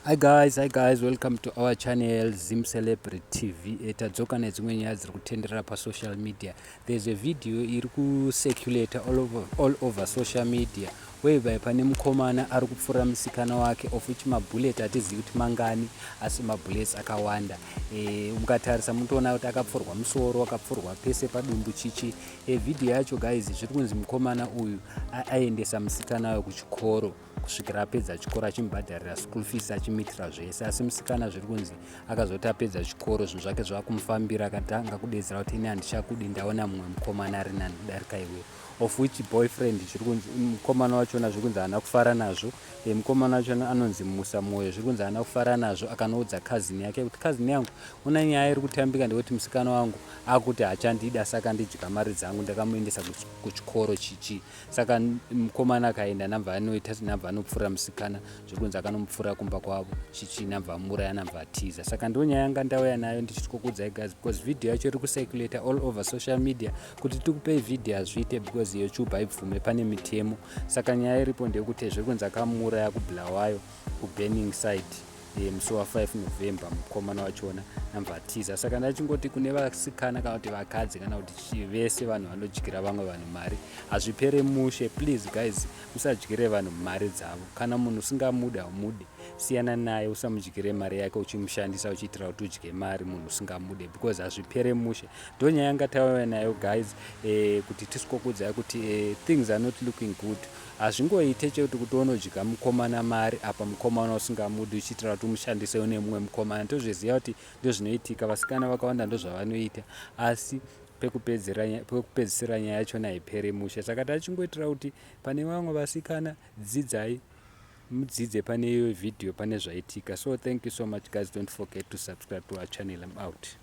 Hi guys, hi guys, welcome to our channel Zim Celebrity TV. Tadzoka nedzimwe nyaya dziri kutenderera pasocial media. There's a video iri kucirculate all over social media whereby pane mukomana ari kupfura musikana wake, of which mabullet hatizivi kuti mangani, asi mabullets akawanda. Mukatarisa munotoona kuti akapfurwa musoro, akapfurwa pese padumbu chichi. Video yacho guys, zviri kunzi mukomana uyu aendesa musikana wayo kuchikoro kusvikira apedza chikoro, achimubhadharira school fees, achimuitira zvese. Asi musikana zviri kunzi akazoti apedza chikoro, zvinhu zvake zvava kumufambira, akatanga kudedzera kuti, "Ini handichakudi, ndaona mumwe mukomana ari nani kudarika iwe." Of which boyfriend, zviri kunzi mukomana wachona, zviri kunzi haana kufara nazvo. Mukomana wachona anonzi Musa Mwoyo. Zviri kunzi haana kufara nazvo, akanoudza cousin yake kuti, "Cousin yangu, una nyaya iri kutambika, ndekuti musikana wangu akuti hachandida, saka ndidya mari dzangu, ndakamuendesa kuchikoro chichi." Saka mukomana akaenda, nambva anoita, nambva anopfuura musikana. Zviri kunzi akanomupfuura kumba kwavo chichi, nambva amuraya, nambva atiza. Saka ndo nyaya yanga ndauya nayo ndichitikokudzai guys, because video yacho iri kucirculata all over social media. Kuti tikupei video hazviite because YouTube haibvume, pane mitemo. Saka nyaya iripo ndeyekuti zviri kunzi akamuuraya kuBulawayo, kuBurning Side, musi wa5 November. Mukomana wachona nambva atiza. Saka ndachingoti kune vasikana kana kuti vakadzi kana kuti vese vanhu vanodyira vamwe vanhu mari, hazvipere mushe. Please guys, musadyire vanhu mari dzavo. Kana munhu usingamuda umude, siyana naye. Usamudyire mari yake uchimushandisa, uchiitira kuti udye mari munhu usingamude, because hazvipere mushe. Ndo nyaya yanga tauya nayo guys, kuti tisikokudzai kuti things are not looking good. Hazvingoite chekuti kuti unodya mukomana mari apa mukomana usingamudi, uchiitira kuti umushandise une mumwe mukomana. Tozviziva kuti ndozvinoitika, vasikana vakawanda ndozvavanoita, asi pekupedzisira nyaya yachona haipere mushe. Saka tachingoitira kuti pane vamwe vasikana, dzidzai, mudzidze pane iyo vhidhiyo, pane zvaitika. So thank you so much guys, don't forget to subscribe to our channel. I'm out.